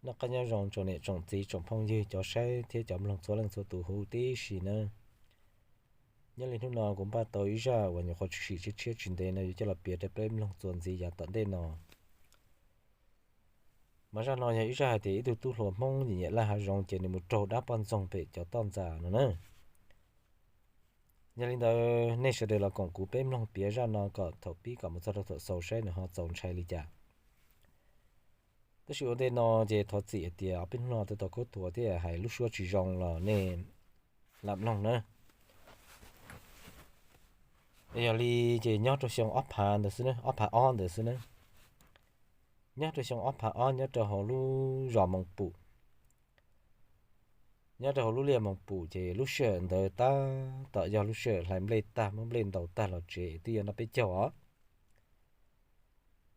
Noj qab nyob zoo tsoom niam tsoom txiv tsoom phooj ywg cov saib thiab cov mloog txhua leej txhua tus huv tib si nawb. Nyob li hnub no kuv npaj tau ib zaj uas nyuam qhuav tshwm sim tshiab tshiab tsis ntev no yuav coj los piav rau peb mloog txuas ntxiv yav tom ntej no. Mas zaj no yog ib zaj hais tias ib tug tub hluas Hmoob nyiam nyiam laij hav zoov ces nws mus raug dab poj ntxoog pem cov toj ntxas no na. Yog li ntawd nej sawv daws los koom kuv peb mloog piav zaj no kom thaum pib kom mus txog rau thaum xaus saib nws ho txaus ntshai li cas. Tab sis ua ntej no ces thov txim hais tias ob peb hnub no twb tau khaub thuas thiab hais lub suab tsis zoo los nej lam mloog na. Yog li ces nyob rau xyoo ob phav ntawd xwb na, ob phav ob ntawd xwb na. Nyob rau xyoo ob phav ob nyob rau hauv lub zos Moos Pum, nyob rau hauv lub liaj Moos Pum ces lub sij hawm ntawd tab tom yog lub sij hawm hlais nplej tag muab nplej ntaus tag los tsev twb yuav noj peb caug os.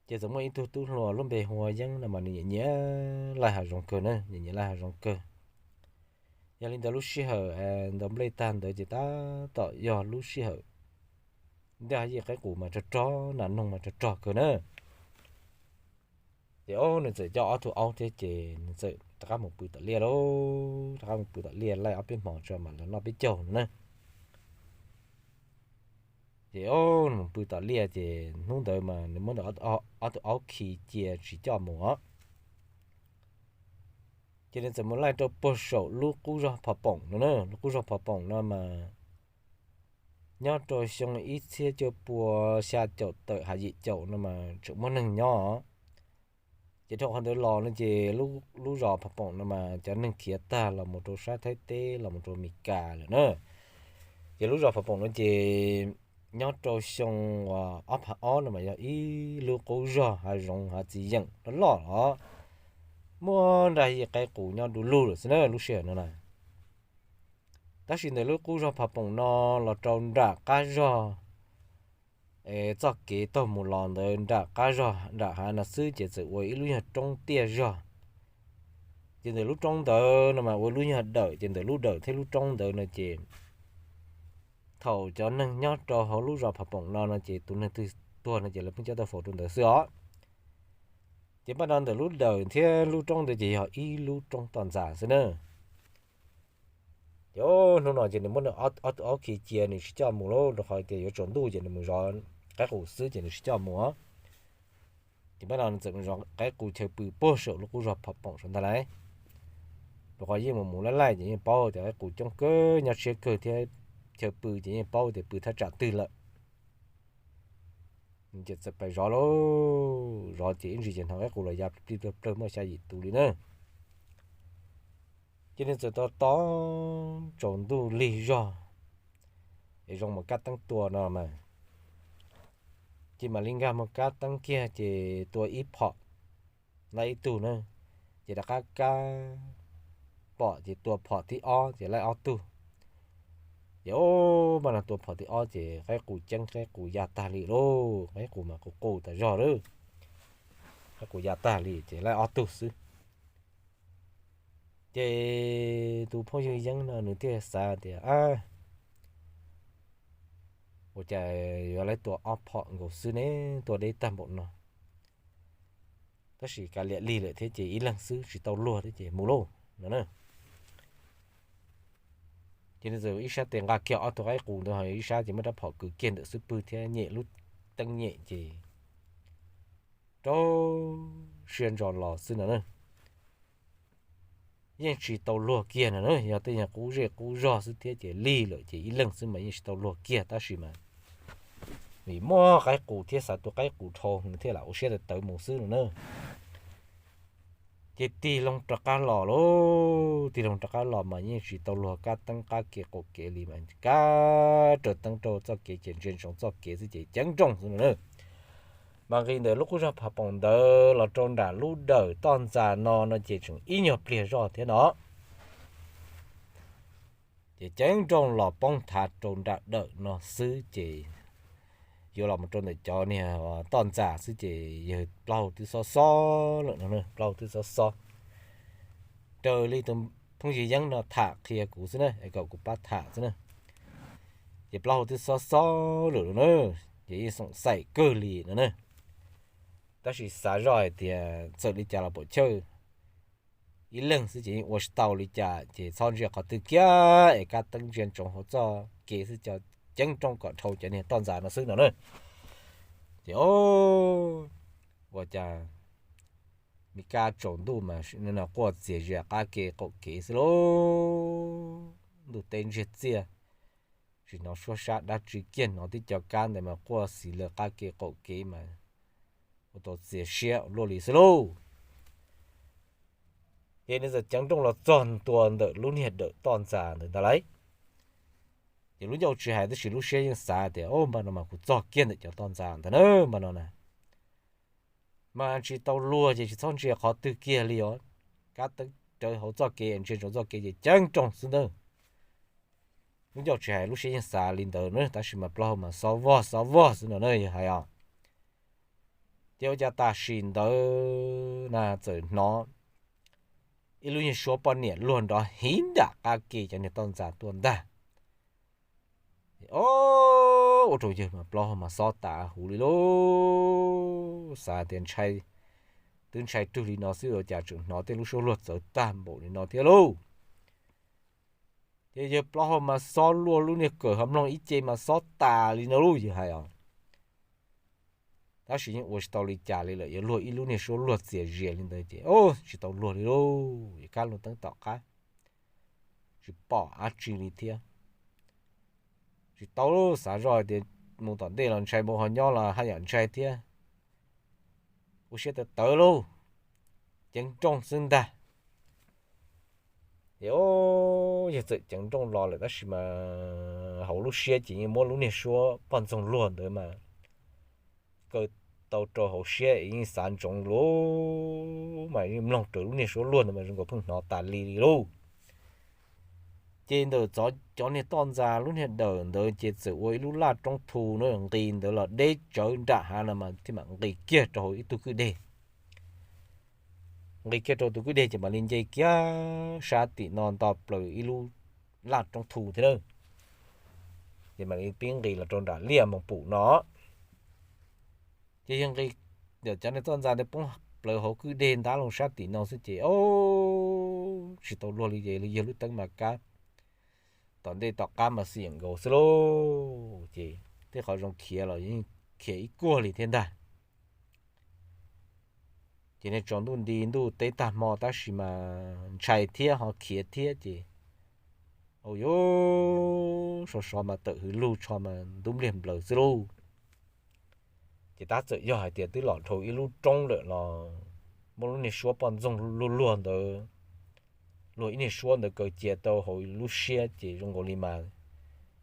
Ces txawm muaj ib tug tub hluas lub npe hu ua Yeeb no mas nws nyiam nyiam laij hav zoov kawg na, nyiam nyiam laij hav zoov kawg. Yog li ntawd lub sij hawm ntaus nplej tag ntawd ces tab tom yog lub sij hawm ntej hav yij qaib qus mas rog rog, nas noog mas rog rog kawg na. Ces o nws txawm coj ob tug aub thiab ces nws txawm rov qab mus pw tom liaj lauj, rov qab mus pw tom liaj laij ob peb hmos tso mam los noj peb caug no na. Ces o nws mus pw tom liaj ces hnub ntawd mas nws muab ob tug aub khi cia tsis coj mus os. Ces nws txawm mus laij rau puag saum lub qub zos Phom Poom no na, lub qub zos Phom Poom no mas nyob rau xyoo ib txhiab cuaj pua xya caum tawm hav yim caum no mas tseem muaj neeg nyob. Ces dhau qhov ntawd los no ces lub zos Phom Poom no mas cov neeg khiav tag los mus rau sab Thaib teb los mus rau Mes Kas lawm na. Ces lub zos Phom Poom no ces nyob rau xyoo uas ob phav ob no mas yog ib lub qub zos hav zoov hav txiv yeem loj loj los muaj nraj yij qaib qus nyob du lug lawm xwb na lub sij hawm no na. Tab sis ntawm lub qub zos Phom Poom no los rau nram qab zos, txoj kev taug mus los ntawd nram qab zos nram hav no xwb ces txawm ua ib lub nyuag roob tiaj zog. Ces ntawm lub roob ntawd no mas ua lub nyuag dawm, ces ntawm lub dawm thiab lub roob ntawd no ces thaum cov neeg nyob rau hauv lub zos Phom Poom no no ces tus neeg twg tuag no ces lawv pheej coj tuaj faus rau ntawd xwb os. Ces npaj no ntawm lub dawm thiab lub roob ntawd ces yog ib lub roob toj ntxas xwb na. Ces hnub no ces nws muab nws ob tug aub khi cia nws tsis coj mus lauj, rau qhov tias yuav tsaus ntuj ces nws mus zov qaib qus xwb ces nws tsis coj mus. Ces npaj no nws txawm mus zov qaib qus chaw pw puag saum lub qub zos Phom Poom saum ntag lauj. Rau qhov yeej mus mus laij laij ces yeej paub tias qaib qus coob kawg, nyob tshiab kawg thiab chaw pw ces yeej paub tias pw thaj tsam twg lawm. Ces txawm pais zov lauj, zov ces ib ntsis ces hnov qaib qus los ya plig plig plawg plawg muaj xya yim tus li na. Ces nws txawm tos tos tsaus ntuj lig zog es zoo mus kab teeb tua no mas, ces mam li nkag mus kab teeb kiag ces tua ib phom, laij ib tug na, ces rov qab kab pom ces tua phom thib ob ces laij ob tug. Ces o, npaj no tua phom thib ob ces qaib qus ceeb, qaib qus ya tag li lauj, qaib qus mas qus qus tas zog lauj. Qaib qus ya tag li ces laij ob tug xwb. Ces tus phooj ywg Yeeb no nws thiaj xav tias, a, ua cas yuav laib tua ob phom nkaus xwb ne, tua deb tag npaum no. Tab sis kav liam lig lawm thiab ces ib leeg xwb tsis tau luag thiab ces mus lauj no na. Ces nws txawm ib sab tes nqa kiag ob tug qaib qus ntawd, ho ib sab ces muab rab phom kwv kiag ntawm xub pwg thiab nyem lub teeb nyem ces rau siab ntso los xwb no na. Yeej tsis tau luag kiag no na, yog tej nyuag qub zej qub zog xwb thiab ces lig lawm ces ib leeg xwb mas yeej tsis tau luag kiag tab sis mas vim muaj qaib qus thiab xav tua qaib qus dhau heev thiab lam ua siab tawv tawv mus xwb no na. Ces tig loo rov qab los lauj, tig loo rov qab los mas yeej tsis tau luag kab teeb qab kev qaum kev li mas kab raws teeb rau txoj kev ces ntsia ntsoov txoj kev xwb ces ceeb nrooj xwb no na. Mas nqis ntawm lub qub zog Phaj Poom ntawd los rau nram lub dawm toj ntxas no no ces tseem ib nyuag pliag zoj thiab no. Ces ceeb nrooj los poob thav rau nram dawm no xwb ces yuav los mus rau ntawm cov niag toj ntxas xwb ces yawg plaub hau twb xob xob lawm no, plaub hau twb xob xob. Raws li tus phooj ywg Yeeb no tham qhia kuv xwb na, es kom kuv pab tham xwb na. Ces plaub hau twb xob xob lawm no na, ces yeej xoom xaim kawg li no na. Tab sis xav zoj hais tias txawm li cas los pom chawj, ib leeg xwb ces yeej ua tsis tau li cas ces txhob ntsia qhov twg kiag es kab teeb ntsia ntsoov hauv txoj kev xwb, ceev nrooj kom dhau cov niag toj ntxas no xwb no na. Ces o, ua cas me kab tsaus ntuj mas quaj txias zias qab kev qaum kev xwb lauj. Ntuj teb ntsiag txiaj, tsis hnov suab sab dab tsi kiag, hnov tib co kab ntawd mas quaj xis lawg qab kev qaum kev mas ua tau txias siab luaj li xwb lauj. Ces nws txawm ceev nrooj los txog ntua ntawm lub niag dawm toj ntxas ntawd ntag lauj. Ces lub ncauj tsis hais tab sis lub siab yeej xav tias, o, npaj no mas kuv txog kiag ntawm cov toj ntxas ntawd na, npaj no na mas tsis tau luag ces tsis txhob ntsia qhov twg kiag li os. Kab teeb rawv hauv txoj kev, ntsia ntsoov txoj kev ces ceev nrooj xwb ntag. Lub ncauj tsis hais lub siab yeej xav li ntawd na, tab sis mas plaub hau mas xob vog xob vog xwb no na yog hais os. Ces ua cas tam sim ntawd na txawm hnov ib lub niag suab poj niam luag nrov hiv nram qab ke cov niag toj ntxas tuaj ntag. O, ua rau yawg mas plaub hau mas xob tas huv li lauj. Xav tias ntshai, twb ntshai rwg li no xwb ua cas tseem hnov tej lub suab luag txawv tag npaum li no thiab lauj. Ces yawg plaub hau mas xob luag lub niag kawm ho mloog ib ce mas xob tas li no lauj yawg hais os. Tab sis yeej ua tsis tau li cas li lawm, yog luag ib lub niag suab luag txias zias li ntawd ces tsis tau luag li lauj. Yawg kab loo teeb tom qab, tsis pom dab tsi li thiab. Tsis tau, xav zoj tias mus tom ntej los ntshai, mus ho nyob los haj yam ntshai thiab. Ua siab tawv tawv lauj, ceev nrooj xwb ntag. Ces o, yawg txawm ceev nrooj los lawm tab sis mas hauv lub siab ces yeej muab lub niag suab poj ntxoog luag ntawd mas kaw tau rau hauv siab es yeej xav ntsoov lauj, mas yeej mloog raws lub niag suab luag ntawd mas zoo nkaus pheej hnov tas li li lauj. Ces ntawm cov niag toj ntxas lub niag dawm ntawd ces txawm ua ib lub laj roob thu na, nqis ntawd los deb tsawv nram hav no mas thiaj mam nqis kiag rau hauv ib tug kwj deg. Nqis kiag rau tus kwj deg ces mam li nce kiag sab tim no nto plaws ib lub laj roob thu thiab na. Ces mam li pib nqis los rau nram liaj moog pum no. Ces yawg nqis, cov niag toj ntxas ntawd poob plaws hauv kwj deg ntab loo sab tim no xwb ces o, tsis tau luag li ces yawg lub teeb mas kab tom ntej tom qab mas xim nkaus xwb lauj. Ces tej qhov zoo khiav los yeej khiav ib kuag li thiab ntag. Ces niag tsaus ntuj nti ntuj teb tag hmo tab sis mas ntshai thiab ho khiav thiab ces, au yus, sov sov mas tawm hws lug tsho mas ntub npliag nplaws xwb lauj. Ces tab txawm yog hais tias twb los dhau ib lub roob lawm los muab lub niag suab poj ntxoog luag luag ntawd, luag ib niag suab ntawd kaw cia tau hauv lub siab ces zoo nkaus li mas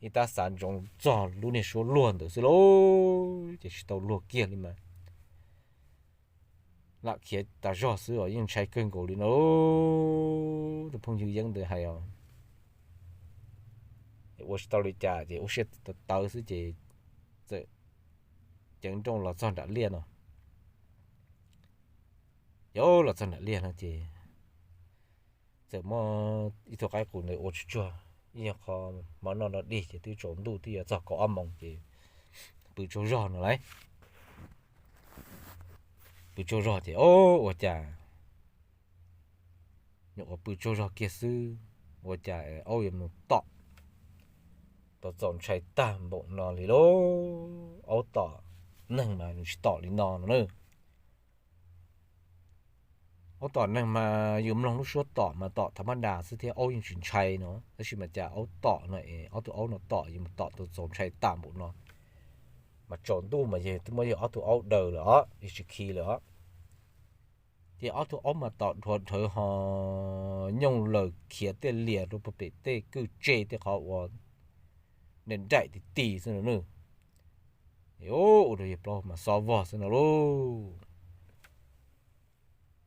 ib tab xav ntsoov txog lub niag suab luag ntawd xwb lauj, ces tsis tau luag kiag li mas lam khiav tas zog xwb os, yeej ntshai kawg nkaus li no. Tus phooj ywg Yeeb ntawd hais os, ua tsis tau li cas ces ua siab tawv tawv xwb ces txawm ceev nrooj los txog nram liaj no. Yog los txog nram liaj no ces txawm muaj ib tug qaib qus ntawd ua tsuag tsuag, ib nyuag qho mov noj no dig ces twb tsaus ntuj twb yuav txog kaum ob moos ces pw tsaug zog no lauj. Pw tsaug zog ces o, ua cas nyuam qhuav pw tsaug zog kiag xwb ua cas aub yuav mus tom tau txaus ntshai tag npaum no li lauj. Aub tom neeg mas nws tsis tom li no no na. Aub tom neeg mas yus mloog lub suab tom mas tom thav mab das xwb thiab aub yeej tsis ntshai no, tab sis mas cas aub tom no es ob tug aub no tom yuav mus tom tau txaus ntshai tag npaum no. Mas tsaus ntuj mas yog twb muab yog ob tug aub daws lawm os, yog tsis khi lawm os. Ces ob tug aub mas tom dhuav dhawv ho nyooj lawm khiav tej lias rau puag pem tej kwj tse tej qhov uas nraim nraim ti ti xwb no na. Ua rau yawg plaub mas xob vog xwb no lauj.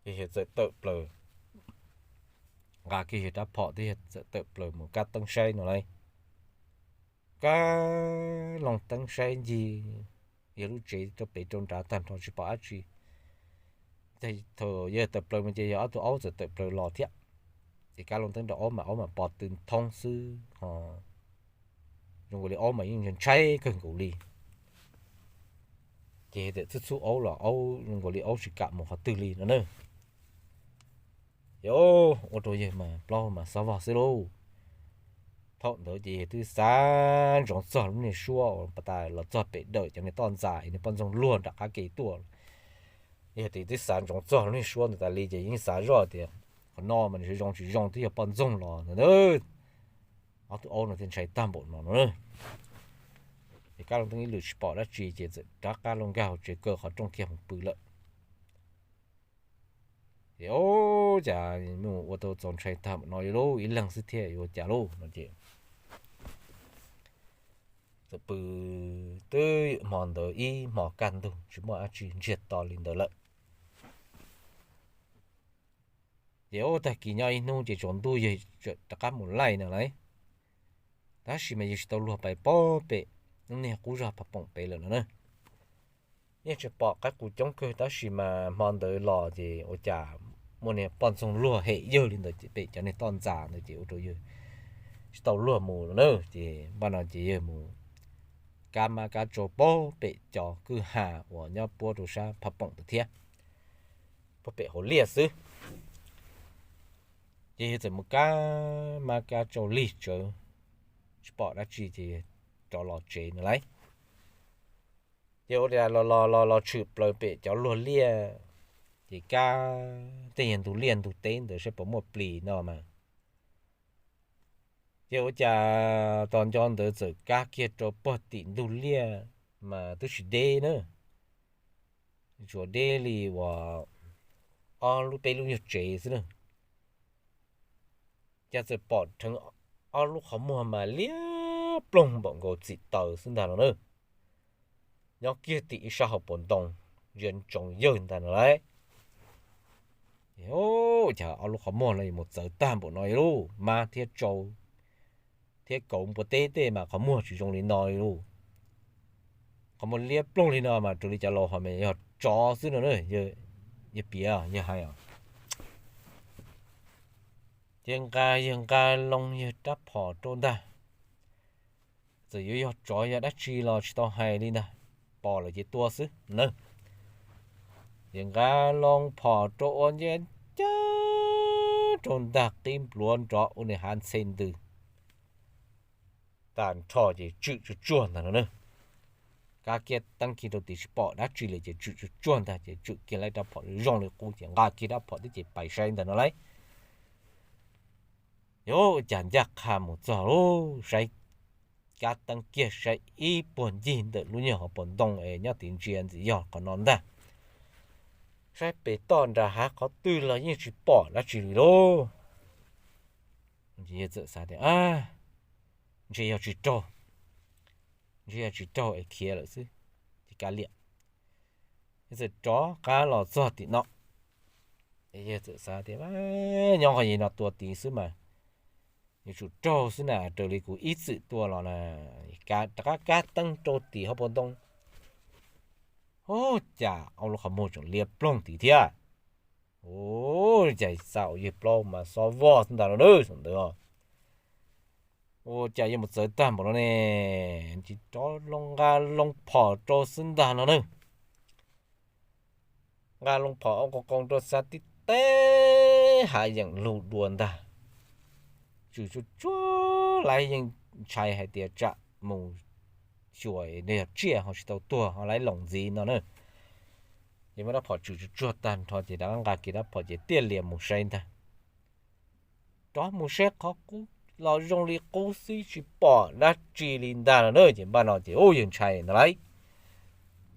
Ces yawg txawm tawm plaws, nqa kiag yawg rab phom thiab yawg txawm tawm plaws mus kab teeb saib no lauj. Kab loo teeb saib ncig yawg lub tsev rau pem rau nrad tag nrho tsis pom dab tsi. Thaum yawg tawm plaws mus ces yog ob tug aub txawm tawm plaws los thiab. Ces kab loo teeb rau aub mas aub mas pom tw thoob xwb ho zoo nkaus li aub mas yeej ntshai kawg nkaus li. Ces txawm txhub txhub aub los aub zoo nkaus li aub tsis kam mus qhov twg li no na. Ces ua rau yawg mas plaub mas xob vog xwb lauj. Thaum ntawd ces yawg twb xav ntsoov txog lub niag suab uas pas tas los txog pem dawm cov niag toj ntxas, niag poj ntxoog luag nram qab ke tuaj. Yawg twb xav ntsoov txog lub niag suab ntawd tas li ces yeej xav zoj tias qhov no mas nws zoo tsis zoo twb yog poj ntxoog los ntawd. Ob tug aub no thiaj ntshai tag npaum no no. Ces Kab Looj Teeb ib lwm tsis pom dab tsi ces txawm rov qab los nkag hauv tsev kaw qhov rooj kiag mus pw lawm. Ces cas mus ua tau txaus ntshai tag npaum no li lauj, ib leeg xwb thiab yuav ua cas lauj no ces txawm pw twb hmo ntawd ib hmo kaj ntug tsis muaj dab tsi ntsiag to li ntawd lawm. Ces ua tag kis nyob ib hnub ces tsaus ntuj yawg rov qab mus laij no lauj. Tab sis mas yawg tsis tau luag pais pob pem lub niag qub zog Phaj Poom pem lawm no na. Yeej tsis pom qaib qus coob kawg tab sis mas hmo ntawd los ces ua cas muaj niag poj ntxoog luag hem yawg li ntawd pem cov niag toj ntxas ntawd ces ua rau yawg tsis tau luag mus no na. Ces npaj no ces yawg mus kab mab kab tsau pob pem cov kwj ha uas nyob puab rau sab Phaj Poom ntawd thiab, puag pem hauv liaj xwb. Ces yawg txawm mus kab mab kab tsau lig tsawv, tsis pom dab tsi ces rov los tsev no lauj. Ces ua cas los los los los tshwm plaws pem cov luag liaj, ces kab tej yawg ntug liaj ntug teb ntawd saib puas muaj plis no mas. Ces ua cas tos nco ntawd txawm kab kiag rau puag tim ntug liaj mas twb tsis deb na, tsuas deb li uas ob lub peb lub nyuag tsev xwb na. Cas txawm pom dheev ob lub qhov muag mas liab ploog npaum nkaus txim taws xwb ntag no na. Nyob kiag tim ib sab hauv paus ntoo, ntsia ntsoov yawg ntag no lauj. Cas ob lub qhov muag no yuav mus txawv tag npaum no li lauj, mab thiab tsau thiab kauv npua teb tej mas qhov muag tsis zoo li no li lauj. Qhov muag liab ploog li no mas raws li cov laus hais mas yog tsov xwb no na, yawg piav yawg hais os. Ces nqa yawg nqa loo yawg rab phom rau ntag. Txawm yuav yog tsov yog dab tsi los tsis tau hais li ntag, pom lawm ces tua xwb na. Ces nqa loo phom rau ua ncaj ncaj rau ntag, qib npluav nrov ua nws hav ntxhe ntws tag nrho ces tswm tsuag tsuag ntag no na. Kab kiag teeb kiag rau tid tsis pom dab tsi li ces tswm tsuag tsuag ntag ces tswm kiag lawm rab phom zoo li qub ces nqa kiag rab phom thiab ces pais saib ntag no lauj. Yog cas ncaj qha mus txog lauj, saib kab teeb kiag saib ib puag ncig ntawm lub nyuag hauv paus ntoo es nyob tid ntsia ntxim yog qhov no ntag. Saib pem toj nram hav qhov twg los yeej tsis pom dab tsi li lauj. Yawg txawm xav tias ntshe yog tsis raug, ntshe yog tsis raug es khiav lawm xwb, ces kav liam. Yawg txawm rov qab los txog tim no, yawg txawm xav tias nyob qhov yim no tua tid xwb mas yuav tsum raug xwb na, raws li kuv ib txwm tua los na. Rov qab kab teeb rau tim hauv paus ntoo, ua cas ob lub qhov muag tseem liab ploog tid thiab. Ua cas xa yawg plaub mas xob vog xwb ntag no na, ntawd. Ua cas yuav mus txawv tag npaum no ne, ces rov los nqa loo phom rau xwb ntag no na. Nqa loo phom ua qoo qoo rau xav tib teb hav yeem lug dua ntag. Tswm tsuag tsuag lawm yeej ntshai hais tias tsam mus xyuas yog tsiaj ho tsis tau tuag ho lawv loos ntxiv no na. Ces muab rab phom tswm tsuag tsuag tag nrho ces rov qab nqa kiag rab phom ces tiaj lias mus saib ntag. Rov mus saib qhov qub los zoo li qub xwb tsis pom dab tsi li ntag no na. Ces npaj no ces ub yawg ntshai ntag lauj.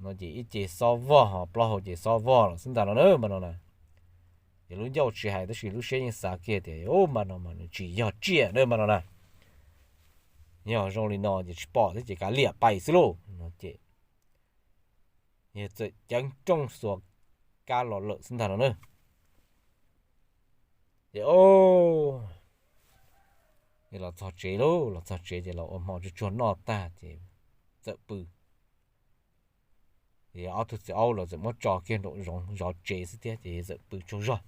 No ces ib ce xob vog ho plaub hau ces xob vog los xwb ntag no na npaj no na. Ces lub ncauj tsis hais tab sis lub siab yeej xav kiag tias ub npaj no mas nws tsis yog tsiaj na npaj no na. Yog zoo li no ces tsis pom thiab ces kav liam pais xwb lauj no ces yawg txawm ceev rooj xuas kab los lawm xwb ntag no na. Ces o, los txog tsev lauj, los txog tsev ces los ua hmo tsuag tsuag noj tag ces txawm pw. Ces ob tug txiv aub los txawm muab tso kiag nraum zoov zov tsev xwb thiab ces yawg txawm pw tsaug zog.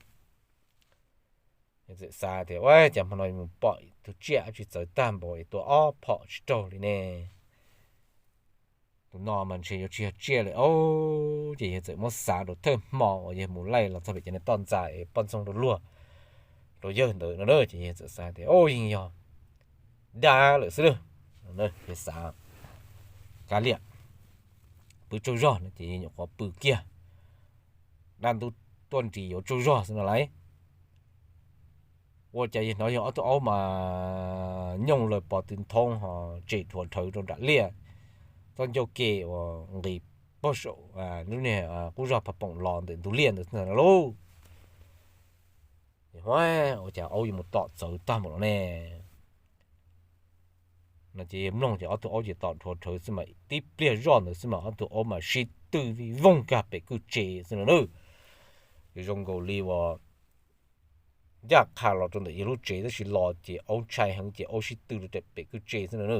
Yawg txawm xav tias ua cas hmo no mus pom tus tsiaj dab tsi txawv tag npaum es tua ob phom tsis raug li ne. Tus no mas ntshe yuav tsis yog tsiaj li os. Ces yawg txawm muab xav rau thawj hmo uas yawg mus laij los txog pem cov niag toj ntxas es poj ntxoog rau luag, rau yawg ntawd no na. Ces yawg txawm xav tias, o, yeej yog dab lawm xwb lauj. Yawg xav, kav liam, pw tsaug zog no ces yawg nyuam qhuav pw kiag, dab ntub tuaj nris yuav tsaug zog xwb no lauj. Ua cas yawg hnov yog ob tug aub mas nyooj lawm pos tw nthoob ho tsem dhuav dhawv rau nram liaj, txoj ncauj ke uas nqis puag saum lub niag qub zog Pha Poom los ntawm ntug liaj ntawd xwb ntag lauj. Ua cas aub yuav mus tom txawv tag npaum no ne? No ces yawg mloog ces ob tug aub ces tom dhuav dhawv xwb mas tib pliag zoj ntawd xwb mas ob tug aub mas sib tw vij voog kag pem kwj tse xwb no na. Ces zoo nkaus li uas ncaj qha los rau ntawm yawg lub tsev tab sis los ces aub ntshai heev ces aub sib tw rau pem kwj tse xwb no na.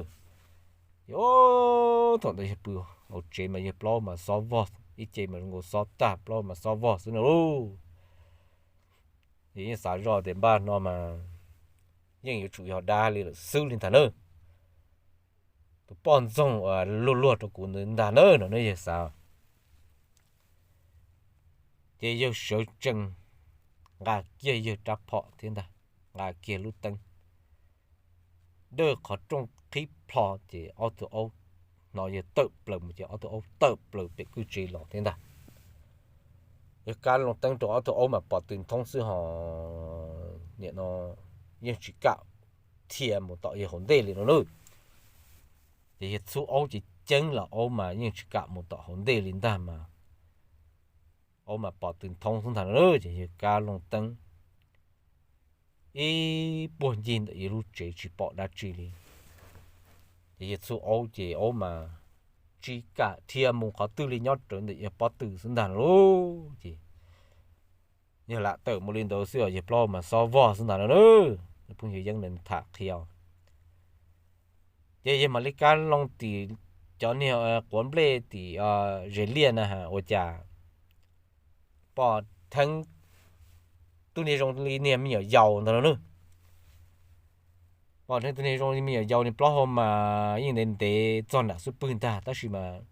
Ces thaum ntawd yawg pw hauv tsev mas yawg plaub mas xob vog, ib ce mas zoo nkaus xob tag, plaub mas xob vog xwb no lauj. Ces yeej xav zoj tias npaj no mas yeej yuav tsum yog dab li lawm xwb li ntag na. Tus poj ntxoog uas luag luag rau kuv ntawd ntag na no na yawg xav. Ces yawg sawv tsees nqa kiag yawg rab phom thiab ntag, nqa kiag lub teeb, dawj qhov rooj qhib plho ces ob tug aub hnov yawg tawm plaws mus ces ob tug aub tawm plaws pem kwj tse los thiab ntag. Yawg kab loo teeb rau ob tug aub mas pos tw nthoob xwb ho nim no yeej tsis kam dhia mus tom yawg hauv ntej li no na. Ces yawg txhub aub ces ceeb los aub mas yeej tsis kam mus tom hauv ntej li ntag mas aub mas pos tw nthoob xwb ntag no na. Ces yawg kab loo teeb ib puag ncig ntawm yawg lub tsev tsis pom dab tsi li. Ces yawg txhub aub ces aub mas tsis kam dhia mus qhov twg li, nyob rawv ntawm yawg pob tw xwb ntag no lauj. Ces yawg lam tawm mus li ntawd xwb os, yawg plaub mas xob vog xwb ntag no na. Phooj ywg Yeeb ntawd tham qhia. Ces yawg mam li kab loo tim cov niag quav nplej tim zes liaj na ua cas pom dheev tus niag zoo li niag me nyuam yaus ntag no na. Pom dheev tus niag zoo li me nyuam yaus, nws plaub hau mas yeej ntev ntev txog nram xub pwg ntag tab sis mas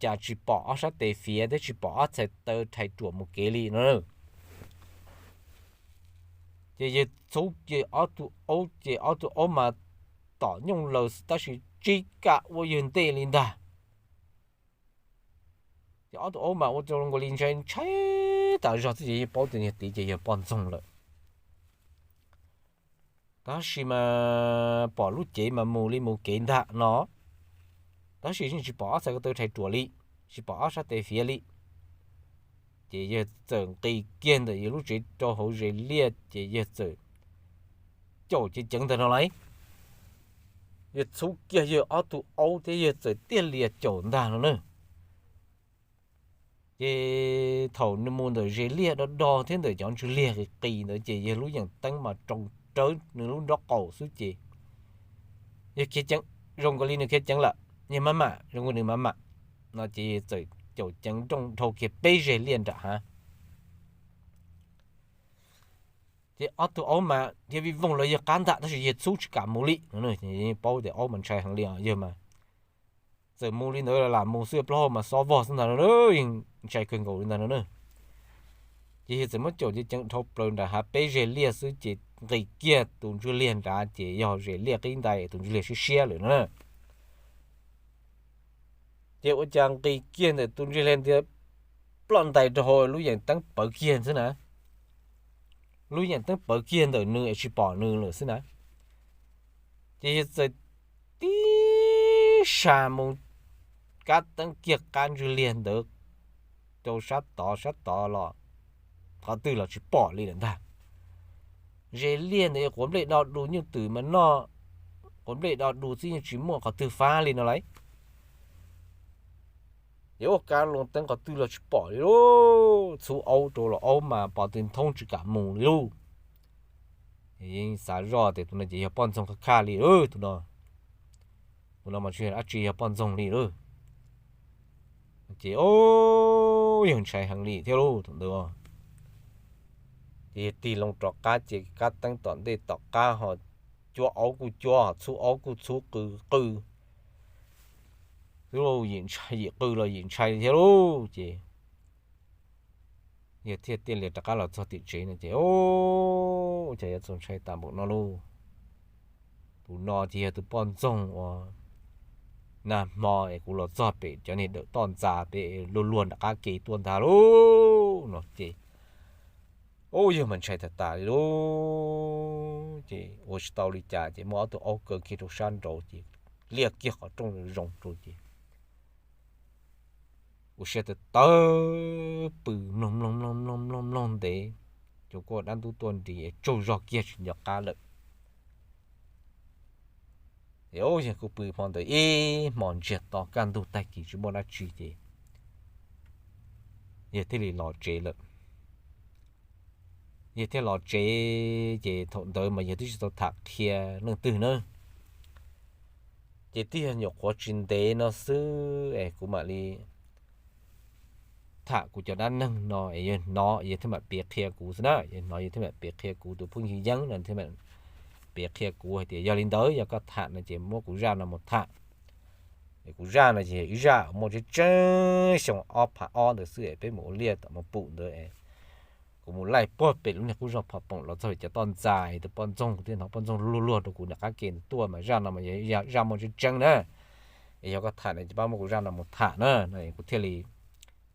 cas tsis pom ob sab tes fiav thiab tsis pom ob txhais taw rhais ruam mus kev li no na. Ces yawg txhub ces ob tug aub ces ob tug aub mas tom nyooj laws tab sis tsis kam ua yawg ntej li ntag. Ces ob tug aub mas ua rau nkaus li ntshai ntshai tas zog xwb ces yawg paub tias niag tid ces yawg poj ntxoog lawm. Tab sis mas pom lub cev mas mus li mus kev ntag no, tab sis yeej tsis pom ob txhais ko taw rhais ruam li, tsis pom ob sab tes fiav li. Ces yawg txawm nqis kiag ntawm yawg lub tsev rau hauv zes liaj ces yawg txawm caum ceev ceev ntag no lauj. Yawg txhub kiag yawg ob tug aub thiab yawg txawm tiag lias caum ntag no na. Ces thaum nws mus ntawm zes liaj do do thiab ntawm cov ntswg liag qis qis ntawd ces yawg lub yeem teeb mas rau rawv nws lub nrob qaum xwb ces yawg khiav ceev, zoo nkaus li nws khiav ceev lawm, yawg maj mam, zoo nkaus nws maj mam no ces yawg txawm caum ceev nrooj dhau kiag peb zeg liaj nram hav. Ces ob tug aub mas thiaj vij voog los yawg qab ntam tab sis yawg txhub tsis kam mus li no. Paub tias aub mas ntshai heev li os, yawg mas txawm mus li ntawd lam mus xwb plaub hau mas xob vog xwb ntag no, yeej ntshai kawg nkaus li ntag no na. Ces yawg txawm muab caum ceev ceev dhau plaws nram hav peb zeg liaj xwb ces nqis kiag tus ntswg liag nrad ces yog zes liaj qib ntais tus ntswg liag siab siab lawm no na. Ces ua cas nqis kiag ntawm tus ntswg liag ntias ploj ntais rau hauv lub yeem teeb pawv kiag xwb na. Lub yeem teeb pawv kiag ntawm nws es tsis pom nws lawm xwb na. Ces yawg txawm tib sa mus kab teeb kiag qab ntswg liag ntawd rau sab tod sab tod los qhov twg los tsis pom li lawm ntag. Zes liaj ntawd quav nplej do du, nyuj twm mas noj quav nplej do du xwb yeej tsis muaj qhov twg fab li no lauj. Ces ua kab loo teeb qhov twg los tsis pom li lauj, txhub aub rau los aub mas pos tw nthoob tsis kam mus li lauj. Yeej xav zoj tias tus no ces yog poj ntxoog khaj khaj li tus no. Tus no mas tsis yog dab tsi, yog poj ntxoog li lauj. Ces yawg ntshai heev li thiab lauj thaum ntawd. Ces yawg tig loo rov qab ces kab teeb tom ntej tom qab ho cuab aub kuj cuab, txhub aub kuj txhub qw qw xwb lauj, yim ntshai yim qw los yim ntshai thiab lauj. Ces Yawg thiaj li rov qab los txog tim tsev no ces, Ua cas yuav txaus ntshai tas npaum no lauj? Tus no ces yog tus poj ntxoog uas nag hmo es kuv los txog pem cov niag dawm toj ntxas pem luag luag nram qab ke tuaj ntag lauj. No ces, ub, yawg mas ntshai tas tas li lauj. Ces ua tsis tau li cas ces muaj ob tug aub kaw kiag rau sab nraud ces liaj kiag qhov rooj zoo rau ces ua siab tawv tawv pw mloog mloog mloog mloog mloog mloog ntev, cov kuaj dab ntub tuaj nti es tsaug zog kiag tsis nco qab lawm. Ces ub, yawg kuj pw hmo ntawd ib hmos ntsiag to, kaj ntug tag kis tsis muaj dab tsi ces yawg thiaj li los tsev lawm. Yawg thiaj los tsev ces thaum ntawd mas yawg twb tsis tau tham qhia leej twg na. Ces twb yog nyuam qhuav tsis ntev no xwb es kuv mam li tham kuv cov dab neeg no es yawg hnov yawg thiaj mam piav qhia kuv xwb na. Yawg hnov yawg thiaj mam piav qhia kuv, tus phooj ywg Yeeb no thiaj mam piav qhia kuv hais tias, Yog li ntawd yog koj tham no ces muab kuv zaj no mus tham. Es kuv zaj no ces yog ib zaj muaj tseeb tseeb xyoo ob phav ob ntawd xwb es peb mus ua liaj tom Moos Pum ntawd es kuv mus laij puag pem lub niag qub zog Phom Poom los txog cov toj ntxas es tus poj ntxoog, kuv thiaj hnov poj ntxoog luag luag rau kuv nram qab ke ntawd tuaj, mas zaj no mas yog zaj muaj tseeb tseeb na. Es yog koj tham no ces pab muab kuv zaj no mus tham na. No kuv thiaj li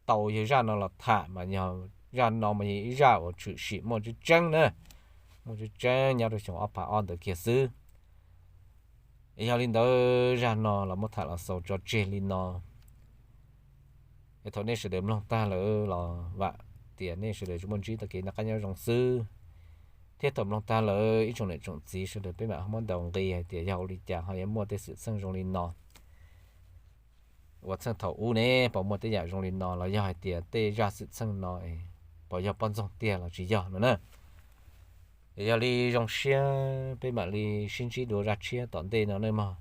tau yawg zaj no los tham, mas yog zaj no mas yog ib zaj uas tshwm sim muaj tseeb tseeb na, muaj tseeb tseeb nyob rau xyoo ob phav ob ntawd kiag xwb. Es yog li ntawd zaj no los muab tham los xaus tso tseg li no. Es thaum nej sawv daws mloog tag lawm los vam tias nej sawv daws tsuas muaj ntsib tau kev noj qab nyob zoo xwb. Thiab thaum mloog tag lawm ib tsoom niam tsoom txiv sawv daws peb mam ho muab ntaus nqi hais tias yog ua li cas ho yuav muaj tej xwm txheej zoo li no. Ua txheej thaum ub ne puas muaj tej yam zoo li no los yog hais tias tej zaj xwm txheej no puas yog poj ntxoog tiag los tsis yog no na. Es yog li zoo siab peb mam li sib ntsib dua zaj tshiab tom ntej no nej mog.